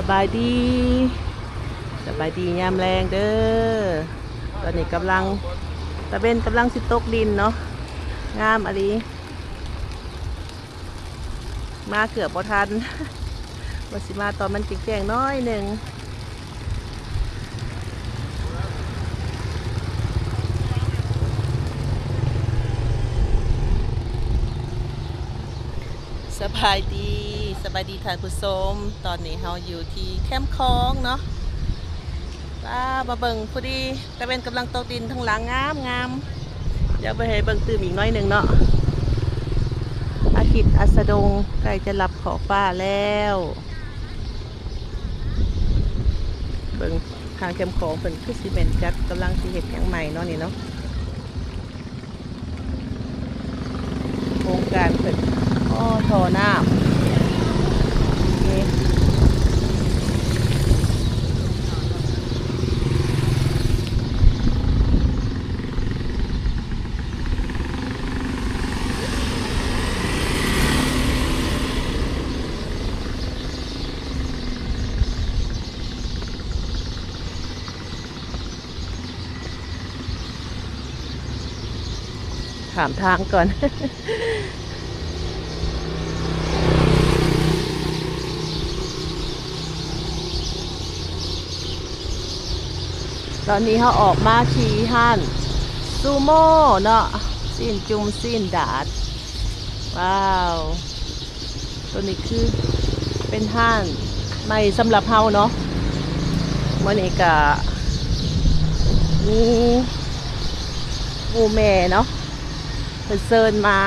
ສະບາຍດີ ສະບາຍດີຍາມແລງເດີ້. ຕອນນີ້ກຳລັງ ຕາເວັນກຳລັງຊິຕົກດິນເນາະ ງາມອີ່ຫຼີ. ມາເກືອບບໍ່ທັນ ວ່າຊິມາຕອນມັນແຈ້ງໆໜ້ອຍໜຶ່ງ. ສະບາຍດີ ສະບາຍດີທ່ານຜູ້ຊົມ. ຕອນນີ້ເຮົາຢູ່ທີ່ແຄມຂອງເນາະ. ປາ ມາເບິ່ງ ພໍດີຕາເວັນກຳລັງຕົກດິນ ທາງຫຼັງງາມໆ. ດຽວໄປໃຫ້ເບິ່ງຕື່ມອີກໜ້ອຍໜຶ່ງເນາະ. ອາທິດອັສະດົງໃກ້ຈະລັບຂອບຟ້າແລ້ວ. ເບິ່ງທາງແຄມຂອງເພິ່ນຄືຊິແມ່ນຈັດ ກຳລັງຊິເຮັດຫຍັງໃໝ່ເນາະນີ້ເນາະ. ໂຄງການເພິ່ນ ອໍ ທໍ່ນ້ຳ ໂອເຄ. ຖາມທາງກ່ອນ. ຕອນນີ້ເຮົາອອກມາທີ່ຮ້ານຊູໂມເນາະ ຊີ້ນຈຸ່ມ ຊີ້ນດາດ. ວ້າວ ໂຕນີ້ຄືເປັນຮ້ານໃໝ່ສຳລັບເຮົາເນາະ. ມື້ນີ້ກະມີໝູ່ແມ່ເນາະ ເພິ່ນເຊີນມາ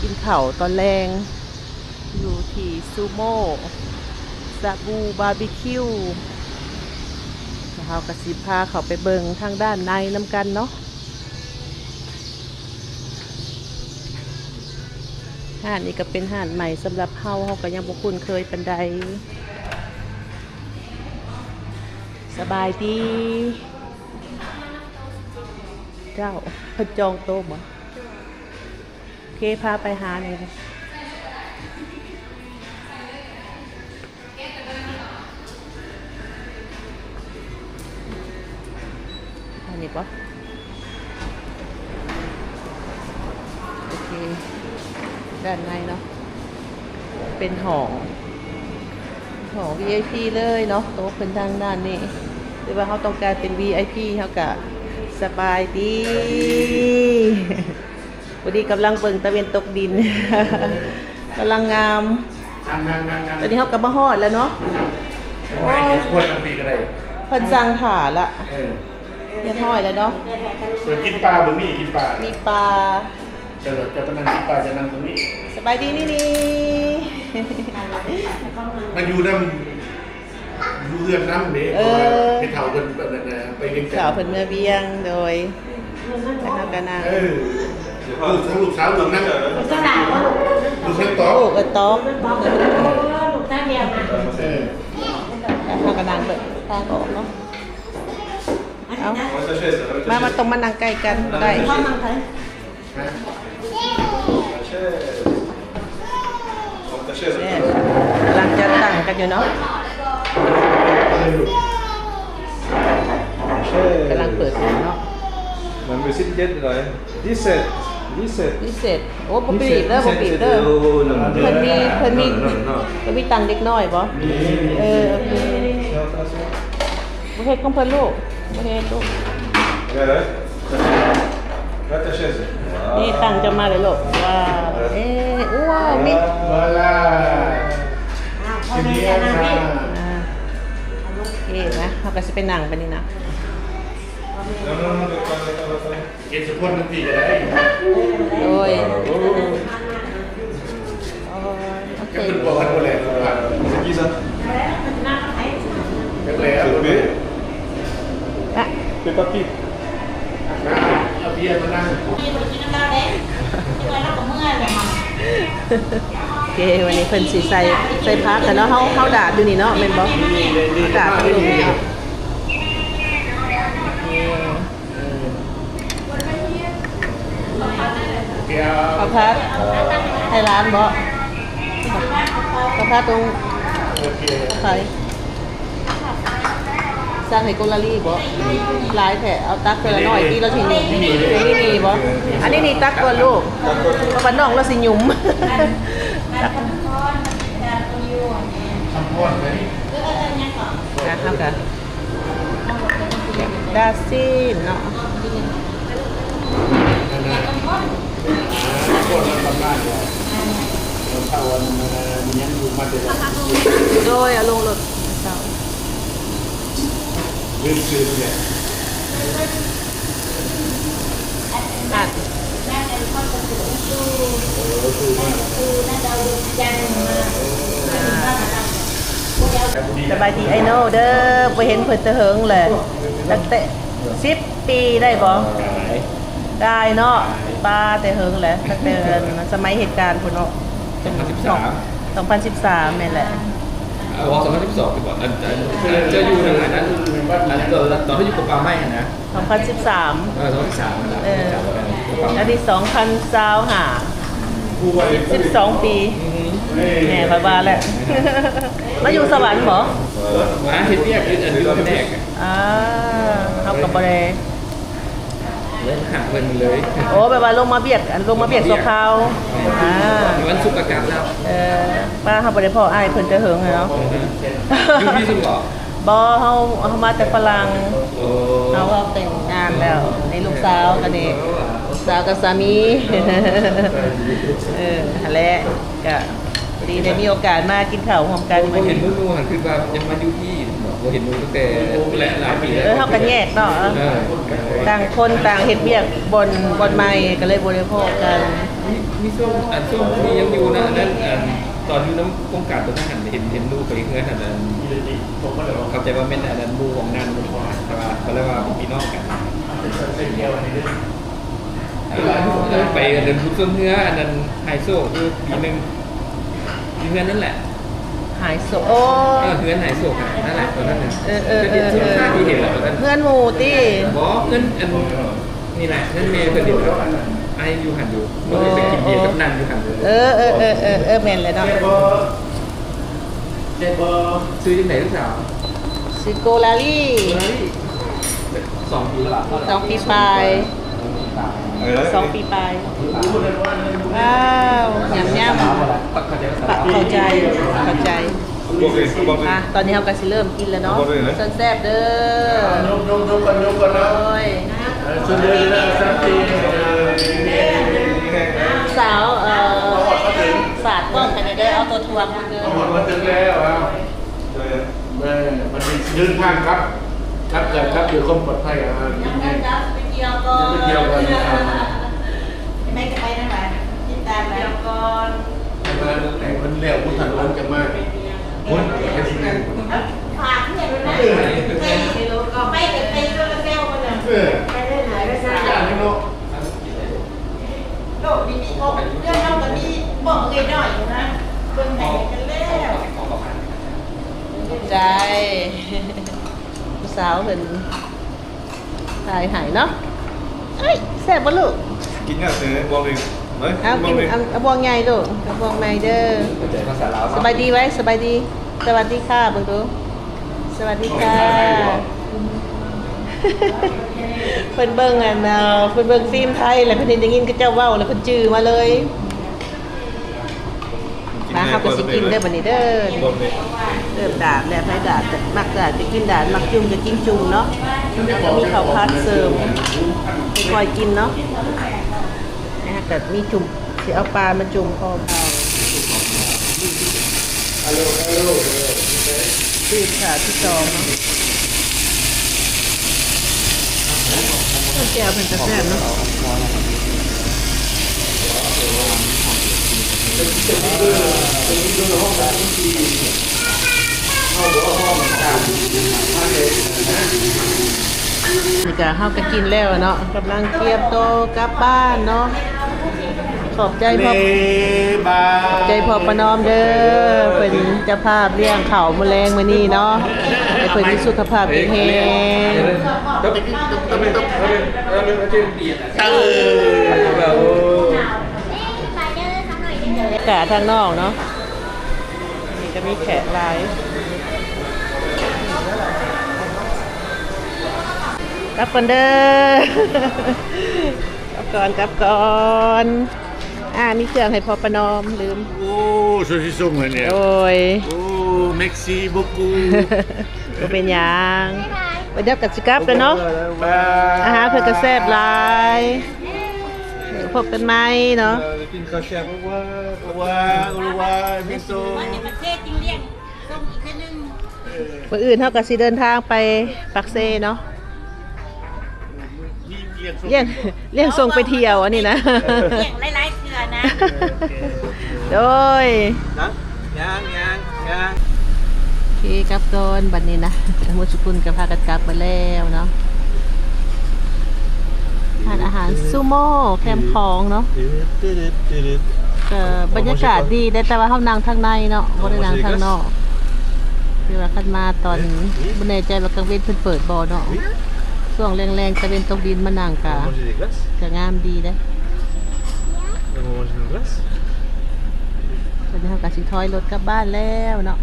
ກິນເຂົ້າຕອນແລງຢູ່ທີ່ຊູໂມ ຊາບູບາບີຄິວ. ແລ້ວເຮົາກະຊິພາເຂົ້າໄປເບິ່ງທາງດ້ານໃນນຳກັນເນາະ. ຮ້ານນີ້ກະເປັນຮ້ານໃໝ່ສຳລັບເຮົາ ເຮົາກະຍັງບໍ່ຄຸ້ນເຄີຍປານໃດ. ສະບາຍດີເຈົ້າ. ເພິ່ນຈອງໂຕະບໍ່? ໂອເຄ ພາໄປຫາແດ່. ອັນນີ້ບໍ່? ໂອເຄ ດ້ານໃນເນາະ ເປັນຫ້ອງ ຫ້ອງວີໄອພີເລີຍເນາະ. ໂຕະເພິ່ນທາງດ້ານນີ້ ຫຼືວ່າເຮົາຕ້ອງການເປັນວີໄອພີເຮົາກະສະບາຍດີ. ພໍດີກຳລັງເບິ່ງຕາເວັນຕົກດິນ ກຳລັງງາມ. ຕອນນີ້ເຮົາກະມາຮອດແລ້ວເນາະ. ໂອ້ຍ ເພິ່ນສັ່ງຖ້າລະ ຮຽບຮ້ອຍແລ້ວເນາະ. ເພິ່ນກິນປາບໍ່? ມີກິນປາ ມີປາ. ເຈົ້າ ເຈົ້າກະນັ່ງກິນປາ ເຈົ້ານັ່ງຕົງນີ້. ສະບາຍດີ ນີ້ໆ ມາຢູ່ນຳ ຢູ່ເຮືອນນຳເດ້ ເອີ ເພາະວ່າແມ່ເຖົ້າເພິ່ນໄປວຽງຈັນ ເຖົ້າເພິ່ນເມືອວຽງ ໂດຍ ແລ້ວເຮົາກະນັ່ງ ເອີ ລູກ ລູກສາວລູກນັ້ນ ລູກນັ້ນຕອບ ລູກກະຕອບ ລູກຕາດຽວ ເອີ ແລ້ວເຮົາກະນັ່ງເບິ່ງທາງອອກເນາະ. ເອົາ ມາ ມາ ຕ້ອງມານັ່ງໃກ້ກັນບໍ່ໄດ້. ກຳລັງຈັດຕັ້ງກັນຢູ່ເນາະ ກຳລັງເປີດເນາະ. ມັນບໍ່ສິບເຈັດເລີຍ ດິເຊັດ ດິເຊັດ ດິເຊັດ. ໂອ້ ບໍ່ປີບເດີ ບໍ່ປີບເດີ. ເພິ່ນມີ ເພິ່ນມີ ເພິ່ນມີຕັ່ງເດັກນ້ອຍບໍ່? ເອີ ໂອເຄ. ບໍ່ເຮັດຂອງເພິ່ນລູກ ບໍ່ເຮັດລູກ. ນີ້ຕັ້ງຈະມາເລີຍລູກ. ວ້າວ ເອ ໂອ້ ມີ ອ່າ ໂອເຄນະ ເຮົາກະຊິໄປນັ່ງບາດນີ້ນະ. ເຮັດສຸຄົນທັງປີກະໄດ້ ໂດຍ. ໂອ້ຍ ໂອເຄ ເພິ່ນບອກໃຫ້ບໍ່ແລະ ເປັນແລ້ວ ເປັນປາປີ ເອົາເບຍມານັ່ງ. ໂອເຄ ວັນນີ້ເພິ່ນຊິໃສ່ ໃສ່ຜັກກັນເນາະ. ເຮົາ ເຮົາດາດຢູ່ນີ້ເນາະ ແມ່ນບໍ່? ດາດຢູ່ນີ້ເນາະ. ເອົາຜັກໃຫ້ຫຼານບໍ່? ເອົາຜັກຕົງ ໃຜ ສັ່ງໃຫ້ໂກລາລີບໍ? ຫຼາຍແທ້ ເອົາຕັກເທື່ອລະໜ້ອຍຕິ ລະຊິໜຸ່ມ. ອັນນີ້ມີບໍ? ອັນນີ້ນີ້ຕັກກ່ອນລູກ ເພາະວ່ານ້ອງລະຊິຫຍຸ່ມ. ນະ ເຮົາກະ ດາຊີນເນາະ. ໂດຍ ເອົາລົງລົດ ເຊົາ ລືມຊື່ເພິ່ນແຫຼະ. ສະບາຍດີອ້າຍໂນເດີ ບໍ່ເຫັນເພິ່ນແຕ່ເຫິງແຫຼະ ຕັ້ງແຕ່ສິບປີໄດ້ບໍ່? ຫຼາຍເນາະ ປາ ແຕ່ເຫິງແຫຼະ ຕັ້ງແຕ່ສະໄໝເຫດການພຸ້ນເນາະ ສອງພັນສິບສາມ ສອງພັນສິບສາມ ແມ່ນແຫຼະ. ເອີ ສອງພັນສິບສອງ ທີ່ບອກ ອັນ ອັນ ເຈົ້າຢູ່ທາງອັນນັ້ນ ອັນ ຕອນ ຕອນເຮົາຢູ່ກົມປ່າໄມ້ຫັ້ນນະ ສອງພັນສິບສາມ ເອີ ສອງພັນສິບສາມ ເອີ ອັນນີ້ ສອງພັນຊາວຫ້າ ສິບສອງປີ. ແມ່ ຂ້ອຍວ່າແຫຼະ ມາຢູ່ສະຫວັນບໍ? ມາເຮັດວຽກຢູ່ອັນຢູ່ພະແນກ ອ່າ ເຮົາກໍບໍ່ໄດ້ ເລີຍມາຫາເພິ່ນເລີຍ. ໂອ້ ແບບວ່າລົງມາວຽກ ອັນ ລົງມາວຽກຊົ່ວຄາວ ອ່າ ວັນສຸກກະກັບແລ້ວ. ເອີ ປ້າ ເຮົາບໍ່ໄດ້ພໍ້ອ້າຍເພິ່ນແຕ່ເຫິງແລ້ວເນາະ. ຢູ່ພີ້ຊິບໍ່? ບໍ່ ເຮົາ ເຮົາມາແຕ່ຝຣັ່ງ. ໂອ້ ເຮົາ ເຮົາແຕ່ງງານແລ້ວ ມີລູກສາວ ຕອນນີ້ລູກສາວກັບສາມີ. ເອີ ຫັ້ນແຫຼະ ກະ ພໍດີໄດ້ມີໂອກາດມາກິນເຂົ້າຮ່ວມກັນມື້ນີ້. ເຫັນໜູຫັ້ນ ຄິດວ່າຍັງມາຢູ່ພີ້ເນາະ ບໍ່ເຫັນໜູຕັ້ງແຕ່ຫຼາຍປີແລ້ວ. ເອີ ເຮົາກໍແຍກເນາະ ເອີ ຕ່າງຄົນຕ່າງເຮັດວຽກບ່ອນ ບ່ອນໃໝ່ ກໍເລີຍບໍ່ໄດ້ພໍ້ກັນ. ມີ ມີຊ່ວງ ອັນ ຊ່ວງທີ່ຍັງຢູ່ນະ ອັນນັ້ນ ອັນ ຕອນຢູ່ນຳໂຄງການຕົວນັ້ນຫັ້ນ ເຫັນ ເຫັນໜູໄປເຮືອນອັນນັ້ນ ເຂົ້າໃຈວ່າແມ່ນອັນນັ້ນໝູ່ຂອງນັ້ນ ແຕ່ວ່າເຂົາເອີ້ນວ່າພີ່ນ້ອງກັນ. ໄປເດີນບຸນເຮືອ ອັນນັ້ນຫາຍໂສກຢູ່ປີໜຶ່ງ ຢູ່ເຮືອນນັ້ນແຫຼະ ຫາຍໂສກ. ໂອ້ ເອີ ເຮືອນຫາຍໂສກຫັ້ນ ນັ້ນແຫຼະ ຕອນນັ້ນນະ. ເອີ ເອີ ເອີ ເອີ ທີ່ເຫັນແຫຼະ ຕອນນັ້ນ ເຮືອນໝູ່ຕິ? ບໍ່ ເຮືອນອັນນີ້ແຫຼະ ເຮືອນແມ່ເພິ່ນນີ້ແຫຼະ ອ້າຍຢູ່ຫັ້ນຢູ່ ມື້ໄປກິນເບຍກັບນັ່ງຢູ່ຫັ້ນ. ເອີ ເອີ ເອີ ເອີ ເອີ ແມ່ນແຫຼະເນາະ. ຊື່ຈັ່ງໃດລູກສາວ? ຊື່ໂກລາລີ. ໂກລາລີ ສອງປີແລ້ວ ສອງປີປາຍ ສອງປີປາຍ. ວ້າວ ຍຳໆ ເຂົ້າໃຈ ເຂົ້າໃຈ. ອ່ະ ຕອນນີ້ເຮົາກໍຊິເລີ່ມກິນແລ້ວເນາະ ເຊີນແຊບເດີ. ຍົກໆໆກ່ອນ ຍົກກ່ອນເນາະ. ໂດຍ ເອີ ເຊີນເດີ ເຊີນເດີ. ສາວ ເອີ ຝາກກ້ອງໃຫ້ແດ່ເດີ ເອົາໂຕຖ້ວງມາເດີ. ມາເຖິງແລ້ວ ເອີ ເດີ ບັດນີ້ຊິເດີນທາງກັບ ກັບ ກັບ ກັບດ້ວຍຄວາມປອດໄພ. ອ່າ ເດີນທາງກັບໄປທ່ຽວກ່ອນ ໄປທ່ຽວກ່ອນ. ອ່າ ແມ່ກໍໄປນຳກັນ ຕິດຕາມໄປທ່ຽວກ່ອນ ໃຫ້ເພິ່ນແລ້ວພຸ້ນ ທ່ານ ເພິ່ນຈະມາ. ໂອ້ຍ ໄປຊິແມ່ນ ຝາກເພື່ອນໄວ້ນະ ເອີ ໄປ ໄປກໍໄປໂດນແຊວເພິ່ນນະ. ເອີ ໄປເລີຍ ໄປເລີຍ ເນາະ. ໂລກນີ້ມີຄົບ ເຮືອນເຮົາກໍມີໝໍ້ເອື້ອຍນ້ອຍນະ ເບິ່ງໃຫ້ກັນແລ້ວ. ໃຈ ຜູ້ສາວເພິ່ນຖ່າຍໃຫ້ເນາະ. ເອີຍ ແຊບບໍ່ລູກ? ກິນແລ້ວເດີ ບ່ວງໜຶ່ງ ເອີ ກິນ ເອົາບ່ວງໃຫຍ່ລູກ ເອົາບ່ວງໃຫຍ່ເດີ. ເຂົ້າໃຈພາສາລາວເນາະ. ສະບາຍດີໄວ້ ສະບາຍດີ ສະຫວັດດີຄ່ະ ເບິ່ງດູ. ສະຫວັດດີຄ່ະ. ເພິ່ນເບິ່ງອັນ ເອີ ເພິ່ນເບິ່ງຟິມໄທ ແລ້ວເພິ່ນໄດ້ຍິນເຂົາເຈົ້າເວົ້າ ແລ້ວເພິ່ນຈື່ມາເລີຍ. ມາ ເຮົາກໍຊິກິນເດີບັດນີ້ເດີ. ເລີ່ມດາດແລ້ວ ໃຜດາດ ມັກດາດກໍກິນດາດ ມັກຈຸ່ມກໍກິນຈຸ່ມເນາະ. ແລ້ວກໍມີເຂົ້າຜັດເສີມ ຄ່ອຍໆກິນເນາະ. ແລ້ວກໍມີຈຸ່ມ ຊິເອົາປາມາຈຸ່ມພ້ອມເຂົ້າ. ຕື່ມສາດທີສອງເນາະ. ແຈ່ວເພິ່ນກະແຊບເນາະ. ນີ້ກະເຮົາກະກິນແລ້ວເນາະ ກຳລັງກຽມໂຕກັບບ້ານເນາະ. ຂອບໃຈພໍ່ ຂອບໃຈພໍ່ປະນອມເດີ ເພິ່ນເຈົ້າພາບລ້ຽງເຂົ້າມື້ແລງມື້ນີ້ເນາະ ໃຫ້ເພິ່ນມີສຸຂະພາບແຂງແຮງ. ກະທາງນອກເນາະ. ຈະມີແຂກຫຼາຍ. ກັບກ່ອນເດີ. ກັບກ່ອນ, ກັບກ່ອນ. ອ່າ ມີເຄື່ອງໃຫ້ພໍ່ປະນອມ, ລືມ. ໂອ້ ໂຊຊິຊົງເພິ່ນເດ້. ໂອ້ຍ ໂອ້ merci beaucoup. ບໍ່ເປັນຫຍັງ. ໄປເດີກັບ ຊິກັບແລ້ວເນາະ. ອາຫານເພິ່ນກໍແຊບຫຼາຍ. ເອີ ພົບກັນໃໝ່ເນາະ. ກິນເຂົ້າແຊບ. Au revoir, au revoir, à bientôt. ມື້ອື່ນເຮົາກໍຊິເດີນທາງໄປປາກເຊເນາະ. ລ້ຽງ ລ້ຽງສົ່ງໄປທ່ຽວອັນນີ້ນະ. ລ້ຽງຫຼາຍໆເທື່ອນະ. ໂດຍ ຍັງ ຍັງ ຍັງ. ໂອເຄ ກັບກ່ອນບັດນີ້ນະ. ໝົດສຸກຸນກໍພາກັນກັບມາແລ້ວເນາະ. ຮ້ານອາຫານຊູໂມແຄມຂອງເນາະ. ກໍບັນຍາກາດດີເດ້ ແຕ່ວ່າເຮົານັ່ງທາງໃນເນາະ, ບໍ່ໄດ້ນັ່ງທາງນອກ. ຄືວ່າຄັນມາຕອນ ບໍ່ແນ່ໃຈວ່າກາງເວັນເພິ່ນເປີດບໍ່ເນາະ. ຊ່ວງແລງໆ ຕາເວັນຕົກດິນມານັ່ງກະ ກະງາມດີເດ້. ຕອນນີ້ເຮົາກະຊິຖອຍລົດກັບບ້ານແລ້ວເນາະ.